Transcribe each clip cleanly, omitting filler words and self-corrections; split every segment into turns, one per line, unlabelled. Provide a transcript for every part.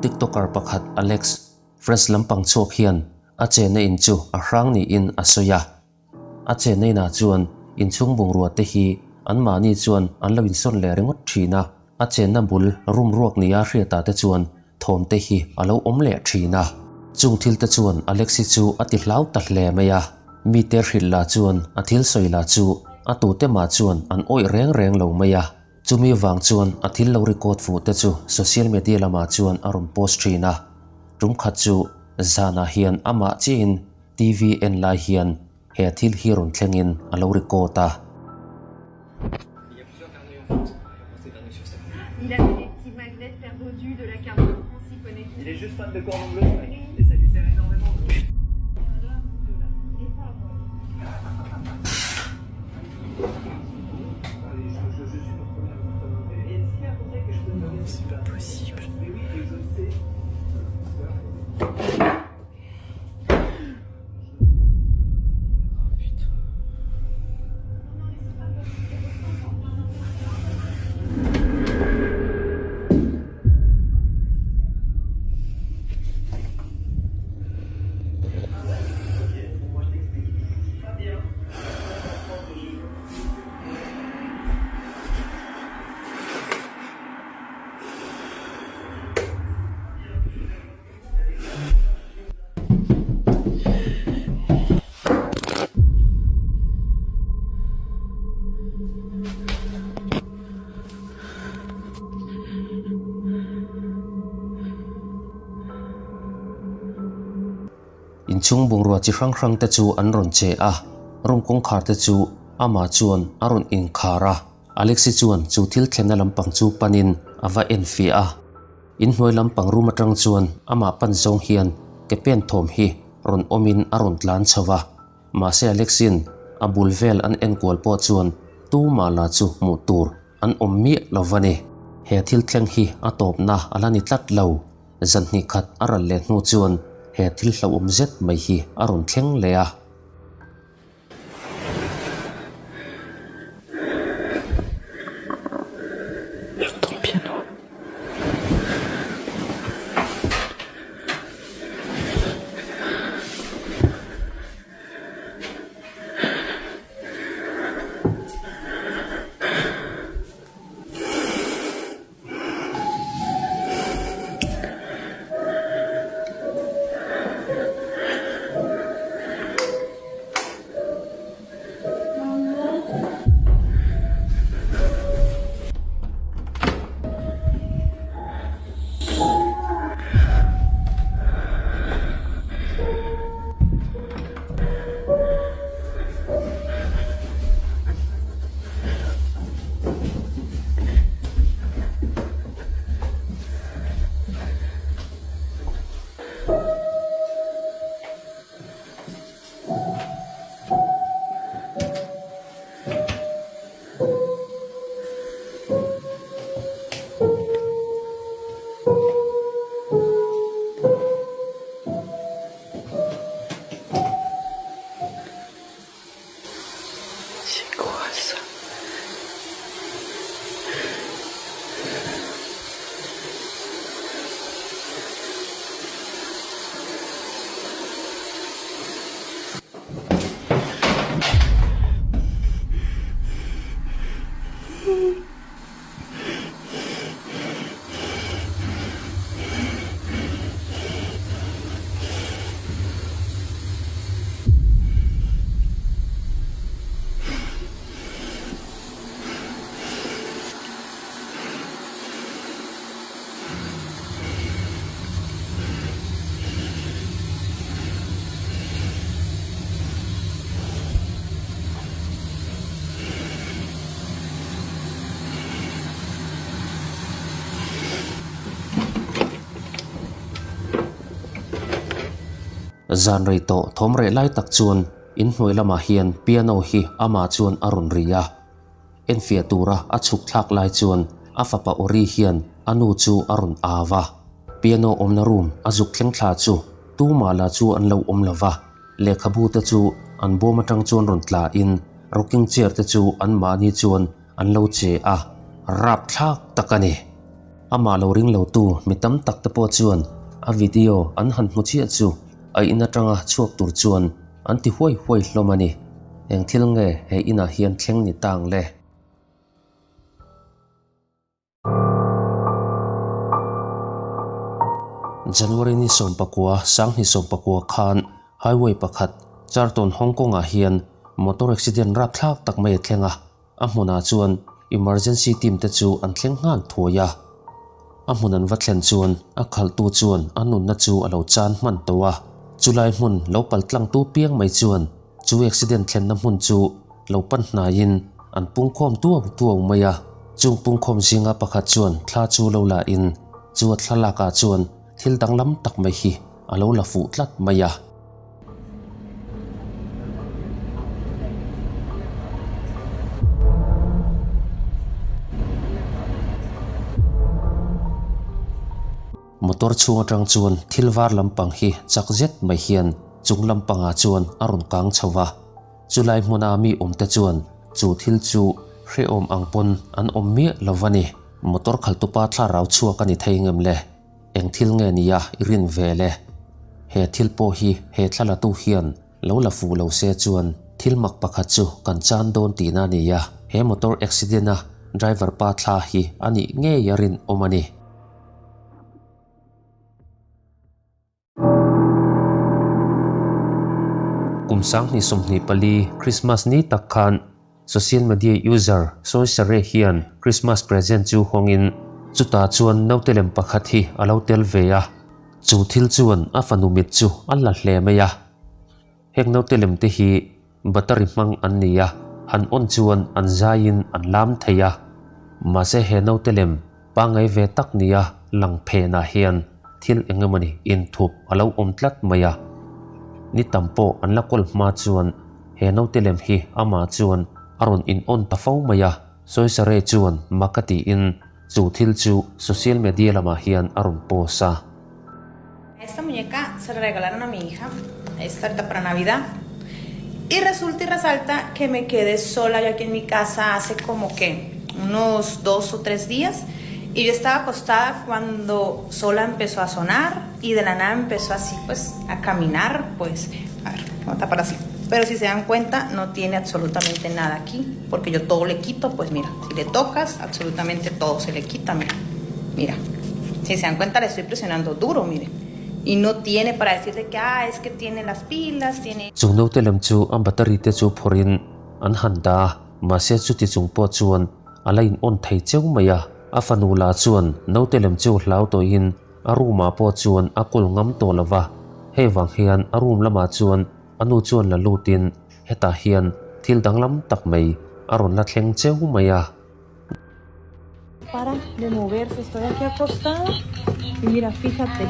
TikToker pakhat Alex Fresh lampang chhuak hian a chenna in chu a hrang niin a sawi a. A chenna inah chuan inchhung bungrua te hi anmahni chuan an lo insawn leh ringawt thin a, a chenna bul rum ruak nia hriatah te chuan thawm te hi a lo awm leh thin a. Chung thil te chuan Alexi chu a ti hlau ta hle mai a, mite hrilh lah chuan a thil sawi lah chu a tute mah chuan an awih reng reng lo mai a. Chumi vang chuan a thil lo record fuh te chu social media lamah chuan a rawn post thin a. Tum khat chu zanah hian amah chiahin TV en lai hian he thil hi rawn thlengin a lo record a. Inchhung bungrua chi hrang hrang te chu an rawn che a, room kawngkhar te chu amah chuan a rawn inkhar a. Alexi chuan chu thil thlenna lampang chu panin a va enfiah a. In hnuai lampang room atang chuan amah pan zawng hian ke pen thawm hi rawn awmin a rawn tlan chho a. Mahse Alexin a bul vel an enkual pawh chuan tumah la chu hmuh tur an awm miah lo va ni. He thil thleng hi a tawpna a la ni tlat lo. Zan hnih khat a ral leh hnu chuan he thil hlauhawm zet mai hi a rawn thleng leh a.
C'est quoi ça?
Zan rei tawh thawm reh lai tak chuan inhnuai lamah hian piano hi amah chuan a rawn ri a. Enfiah tura a chhuk thlak lai chuan a fapa Ori hian a nu chu a rawn au a. Piano awmna room a zuk thleng thla chu tumah lah chu an lo awm lo va. Lehkhabu te chu an bawm atang chuan rawn tla in rocking chair te chu an mahni chuan an lo che a, rapthlak tak a ni. Amah lo ring lotu mi tam tak te pawh chuan a video an han hmu chiah chu a in atanga chhuak tur chuan an ti huai huai hlawm a ni. Eng thil nge he inah hian thleng ni ta ang le? January ni sawmpakua, Sanghni sawmpakua khan highway pakhat Charlton Hong Kong ah hian motor accident rapthlak tak mai a thleng a, a hmunah chuan emergency team te chu an thleng nghal thuai a. A hmun an va thlen chuan a khalhtu chuan a nunna chu a lo chan hman tawh a, chulai hmun lo paltlangtu piang mai chuan chu accident thlenna hmun chu lo pan hnaiin an pungkhawm tuau tuau mai a, chung pungkhawm zinga pakhat chuan thla chu lo la in chu a thlalak ah chuan thil danglam tak mai hi a lo la fuh tlat mai a. Motor chhung atang chuan thil var lampang hi chak zet mai hian chung lampangah chuan a rawn kang chho va. Chulai hmuna mi awmte chuan chu thil chu hrehawm ang pawn an awm miah lo va ni. Motor khaltupa thlarau chhuak a ni thei ngem le? Eng thil nge nia i rin ve le? He thil pawh hi he thlalatu hian lo la fuh lo se chuan thil mak pakhat chu kan chan dawn tihna a ni a, he motor accident-a driver pa thla hi a nih ngei a rinawm a ni. Kum 2024 Christmas ni tak khan social media user Soisare hian Christmas present chu hawngin chutah chuan naute lem pakhat hi a lo tel ve a, chu thil chuan a fanu mit chu a la hle mai a. Heng naute lem te hi battery hmang an ni a, han on chuan an zaiin an lam thei a. Mahse he naute lem Pangai ve tak nia lang phenah hian thil eng emawni inthup a lo awm tlat mai a. Ni tam pawh an la kawl hma chuan he naute lem hi amah chuan a rawn in on ta fo mai a. Sawisare chuan mak a tiin chu thil chu social media lamah hian a rawn post a.
Esta muñeca se la regalaron a mi hija, esta ahorita para Navidad. Y resulta y resalta que me quedé sola yo aquí en mi casa hace como que unos dos o tres días. Y yo estaba acostada cuando sola empezó a sonar y de la nada empezó así pues a caminar, pues, a ver, voy a tapar así. Pero si se dan cuenta, no tiene absolutamente nada aquí, porque yo todo le quito, pues mira, si le tocas, absolutamente todo se le quita, mira, mira. Si se dan cuenta, le estoy presionando duro, mire. Y no tiene para decir de que, ah, es que tiene las pilas, tiene...
Chung naute lam chu a battery te chu phawrhin an han dah a, mahse chuti chung pawh chuan a la in on thei cheu mai a. A fanu lah chuan naute lem chu hlau tawhin a room ah pawh chuan a kawl ngam tawh lo va, hei vang hian a room lamah chuan a nu chuan la lutin hetah hian thil danglam tak mai a rawn la thleng cheu mai a.
Para de moverse, estoy aquí acostada y mira, fíjate,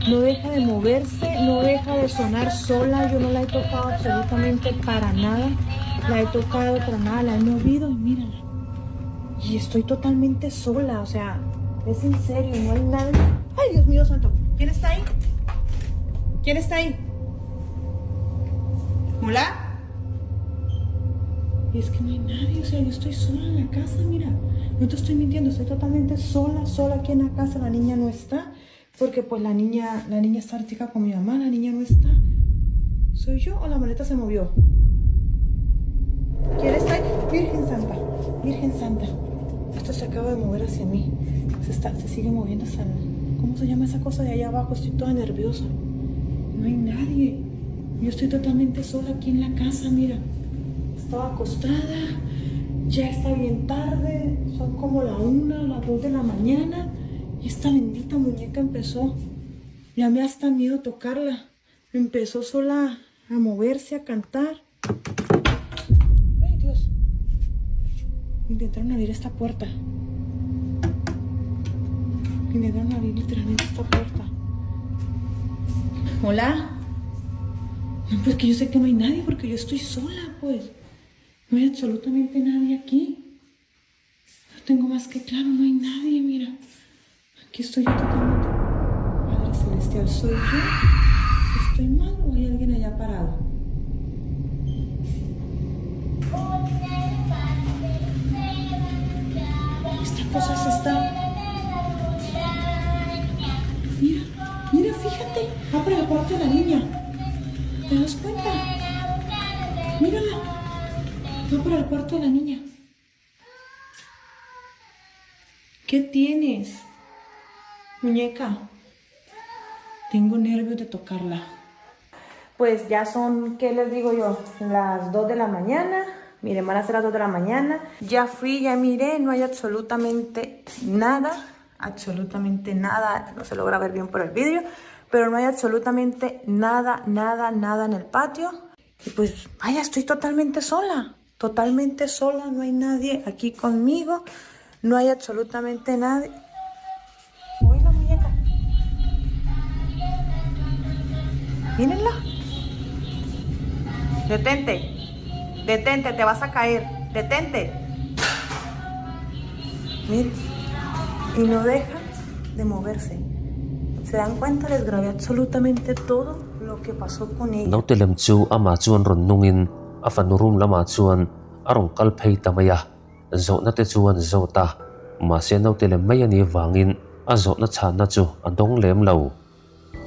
no deja de moverse, no deja de sonar sola, yo no la he tocado absolutamente para nada, la he tocado para nada, la he movido y mírala. Y estoy totalmente sola, o sea, es en serio, no hay nadie. ¡Ay, Dios mío santo! ¿Quién está ahí? ¿Quién está ahí? ¿Hola? Y es que no hay nadie, o sea, yo estoy sola en la casa, mira. No te estoy mintiendo, estoy totalmente sola, sola aquí en la casa. La niña no está, porque pues la niña, la niña está artica con mi mamá, la niña no está. ¿Soy yo o la maleta se movió? ¿Quién está ahí? Virgen Santa, Virgen Santa. Esto se acaba de mover hacia mí. Se, está, se sigue moviendo hasta... ¿Cómo se llama esa cosa de allá abajo? Estoy toda nerviosa. No hay nadie. Yo estoy totalmente sola aquí en la casa, mira. Estaba acostada. Ya está bien tarde. Son como la una, las dos de la mañana. Y esta bendita muñeca empezó. Ya me hasta miedo tocarla. Empezó sola a moverse, a cantar. ¡Ay, Dios! Intentaron abrir esta puerta. Intentaron abrir literalmente esta puerta. Hola. No, pues que yo sé que no hay nadie porque yo estoy sola, pues. No hay absolutamente nadie aquí. No tengo más que claro, no hay nadie, mira. Aquí estoy yo totalmente. Padre Celestial, ¿soy yo? ¿Estoy mal o hay alguien allá parado? Esta cosa se está... Mírala. Va para el cuarto de la niña. ¿Qué tienes? Muñeca. Tengo nervios de tocarla. Pues ya son, ¿qué les digo yo? Las 2 de la mañana. Miren, van a ser las 2 de la mañana. Ya fui, ya miré, no hay absolutamente nada. Absolutamente nada. No se logra ver bien por el vídeo. Pero no hay absolutamente nada, nada, nada en el patio. Y pues, vaya, estoy totalmente sola. Totalmente sola, no hay nadie aquí conmigo. No hay absolutamente nadie. Uy, la muñeca. Mírenla. Detente. Detente, te vas a caer. Detente. Miren. Y no deja de moverse. ¿Se dan cuenta? Les grabé absolutamente todo lo que pasó con ella.
Naute lem chu amah chuan rawn nungin a fanu room lamah chuan a rawn kal phei ta mai a, zawhna te chu an zawt a, mahse naute lem mai a nih vangin a zawhna chhanna chu a dawng lem lo.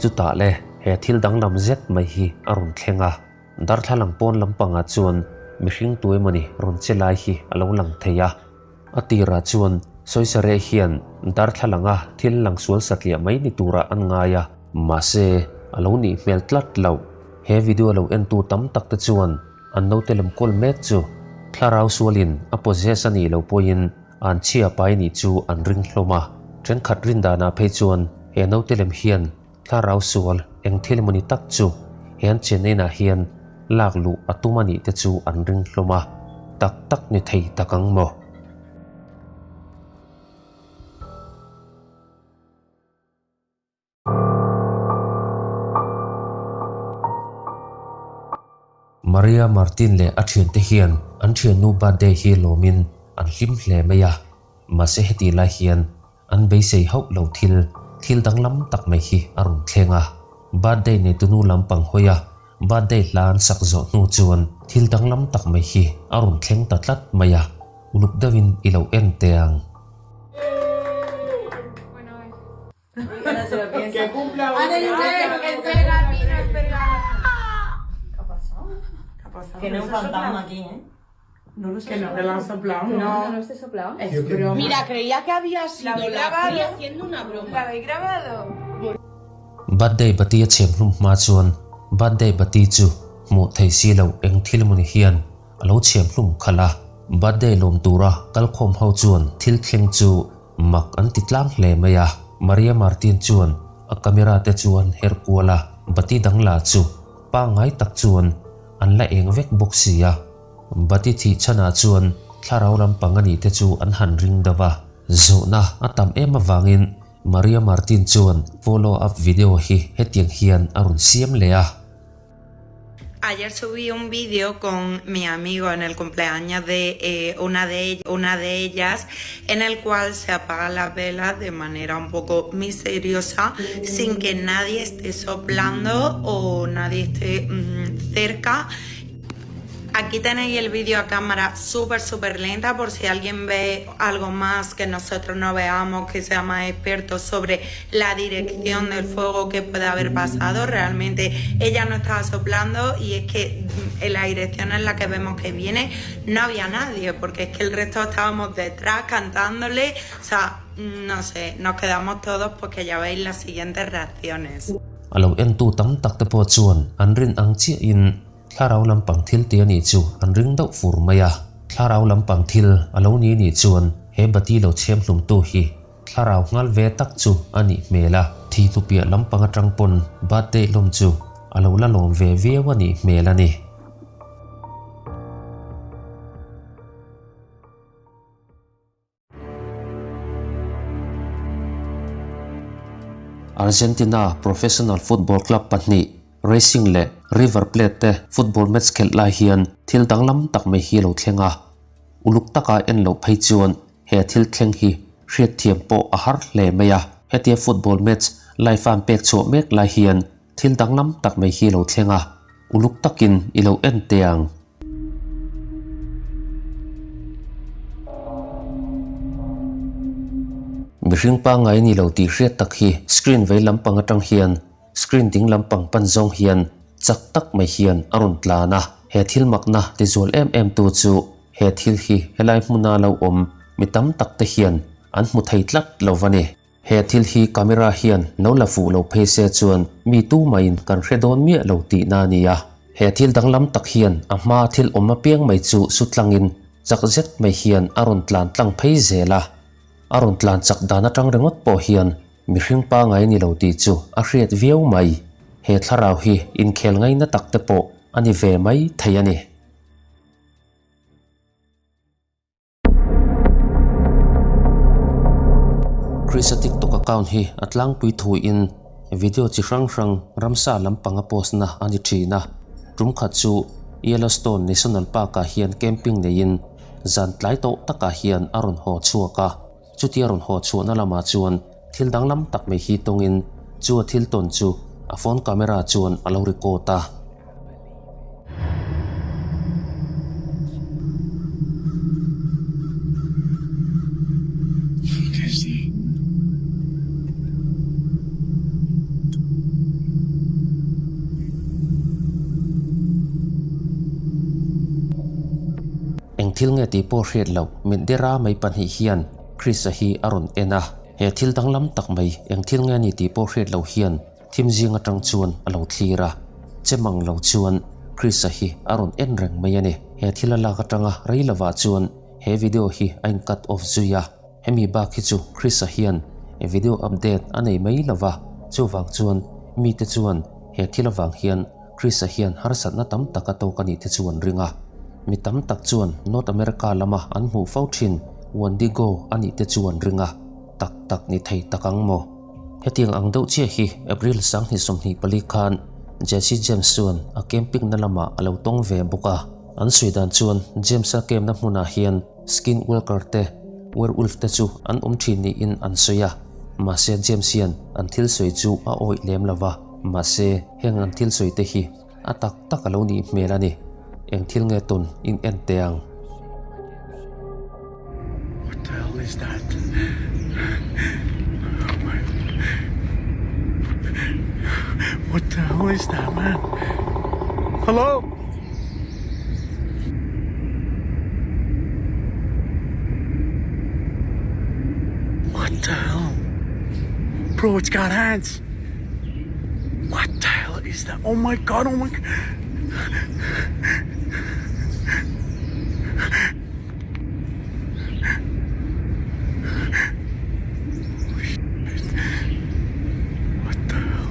Chutah le he thil danglam zet mai hi a rawn thleng a, darthlalang pawn lampangah chuan mihring tu emawni rawn che lai hi a lo lang thei a. A tirah chuan Sawisareh hian darthlalanga thil lang sual satliah mai ni turah an ngai a, mahse a lo nih hmel tlat loh. He video lo entu tam tak te chuan an naute lem kawl mek chu thlarau sualin a possess a nih loh pawhin an chhia pai nih chu an ring hlawm a. Thenkhat rin danah phei chuan he naute lem hian thlarau sual eng thil emawni tak chu he an chenna inah hian lak luh a tum a nih te chu an ring hlawm a, tak tak ni thei tak ang maw? Maria Martin leh a thiante hian an thiannu birthday hi lawmin an hlim hle mai a, mahse hetih lai hian An beisei hauh lo thil, thil danglam tak mai hi a rawn thleng a. Birthday neitunu lampang hawi a, birthday hla an sak zawh hnu chuan thil danglam tak mai hi a rawn thleng ta tlat mai a, uluk deuhin i lo en teh ang.
No lo sé. Que no te la han soplado, ¿no?
No, no esté soplado.
Es broma.
Mira, creía que había sido
¿La habéis
la
grabado?
actriz haciendo una broma.
¿La habéis grabado?
Birthday bati a chhem hlum hma chuan birthday bati chu hmuh thei si loh eng thil mawni hian a lo chhem hlum khalh a. Birthday lawm tura kalkhawm ho chuan thil thleng chu mak an ti tlang hle mai a. Maria Martin chuan a camera te chuan her kual a, bati dang la chu pangngai tak chuan an la eng vek bawk si a. Bati thih chhanah chuan thlarau lampang a nih te chu an han ring deuh a. Zawhna a tam em avangin Maria Martin chuan follow up video hi hetiang hian a rawn siam leh a.
Ayer subí un vídeo con mi amigo en el cumpleaños de una de una de ellas en el cual se apaga la vela de manera un poco misteriosa sin que nadie esté soplando o nadie esté cerca. Aquí tenéis el vídeo a cámara súper, súper lenta por si alguien ve algo más que nosotros no veamos, que sea más experto sobre la dirección del fuego que puede haber pasado. Realmente ella no estaba soplando y es que en la dirección en la que vemos que viene no había nadie, porque es que el resto estábamos detrás cantándole. O sea, no sé, nos quedamos todos porque ya veis las siguientes reacciones.
A lo entu tam tak te pawh chuan an rin ang chiahin Thlarau lampang thil ti a nih chu an ring deuh fur mai a, thlarau lampang thil a lo ni nih chuan he bati lo chhem hlumtu hi thlarau nghal ve tak chu a nih hmel a, thi hnu piah lampang atang pawn birthday lawm chu a lo la lawm ve viau a nih hmel a ni. Argentina professional football club pahnih Racing leh River Plate te football match khelh lai hian thil danglam tak mai hi a lo thleng a. Uluk taka en loh phei chuan he thil thleng hi hriatthiam pawh a har hle mai a. Hetia football match live a an pek chhuah mek lai hian thil danglam tak mai hi a lo thleng a, uluk takin i lo en teh ang. Mihring pangngai ni lo tih hriat tak hi screen vei lampang atang hian screen ding lampang pan zawng hian chak tak mai hian a rawn tlan a. He thil makna tizual em em tu chu he thil hi helai hmuna lo awm mi tam tak te hian an hmu thei tlat lo va ni. He thil hi camera hian lo la fuh lo phei se chuan mi tumaiin kan hre dawn miah lo tihna a ni a. He thil danglam tak hian a hmaa thil awm apiang mai chu su tlangin chak zet mai hian a rawn tlan tlang phei zel a. A rawn tlan chak dan atang ringawt pawh hian mihring pangai ni lo tih chu a hriat viau mai. He thlarau hi inkhel ngaina tak te pawh a ni ve mai thei a ni. Chris-a TikTok account hi a tlangpui thuin video chi hrang hrang ramsa lampang a post na a ni thin a. Tum khat chu Yellowstone National Park ah hian camping neiin zan tlai tawh takah hian a rawn haw chhuak a. Chutia rawn haw chhuahna lamah chuan thil danglam tak mai hi tawngin chu a thil tawn chu a phone camera chuan a lo record a. Eng thil nge tih pawh hriat loh Mindera mai pahnih hian Chris-a hi a rawn en a. He thil danglam tak mai eng thil nge ni tih pawh hriat loh hian thim zing atang chuan a lo thlir a. Che mang lo chuan Chris-a hi a rawn en reng mai a ni. He thil a lak atanga rei lovah chuan he video hi a in cut off zui a. Hemi bak hi chu Chris-a hian video update a nei mai lo va, chuvang chuan mite chuan he thil avang hian Chris-a hian harsatna tam tak a tawk a nih te chu an ring a. Mi tam tak chuan North America lama an hmuh fo thin Wendigo a nih te chu an ring a, tak tak ni thei tak ang maw? Hetiang ang deuh chiah hi April 2024 khan Jesse James chuan a camping na lamah a lo tawng ve bawk a. An sawi dan chuan James-a camp na hmunah hian Skinwalker te, werewolf te chu an awm thin niin an sawi a, mahse James hian an thil sawi chu a awih lem lo va, mahse heng an thil sawi te hi a tak tak a lo nih hmel a ni. Eng thil nge tawn in en teh ang?
What the hell is that? What the hell is that man? Hello? What the hell? Bro, it's got hands. What the hell is that? Oh my god, oh my What the hell?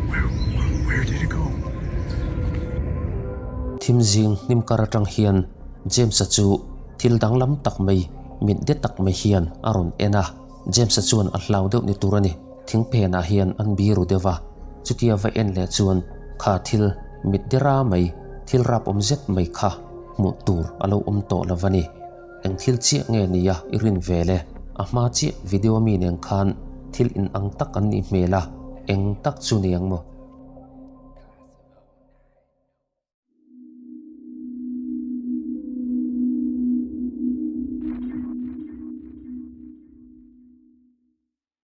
Where, where did it go?
Thim zing hnim kar atang hian James-a chu thil danglam tak mai, mit de tak mai hian a rawn en a. James-a chuan a hlau deuh ni tur a ni. Thing phenah hian an biru deuh va, chutia va en leh chuan kha thil mit dera mai, thil rap awm zet mai kha hmuh tur a lo awm tawh lo va ni. Eng thil chiah nge nia i rin ve le? A hma chiah video mi nen khan thil inang tak an nih hmel a, eng tak chu ni ang maw?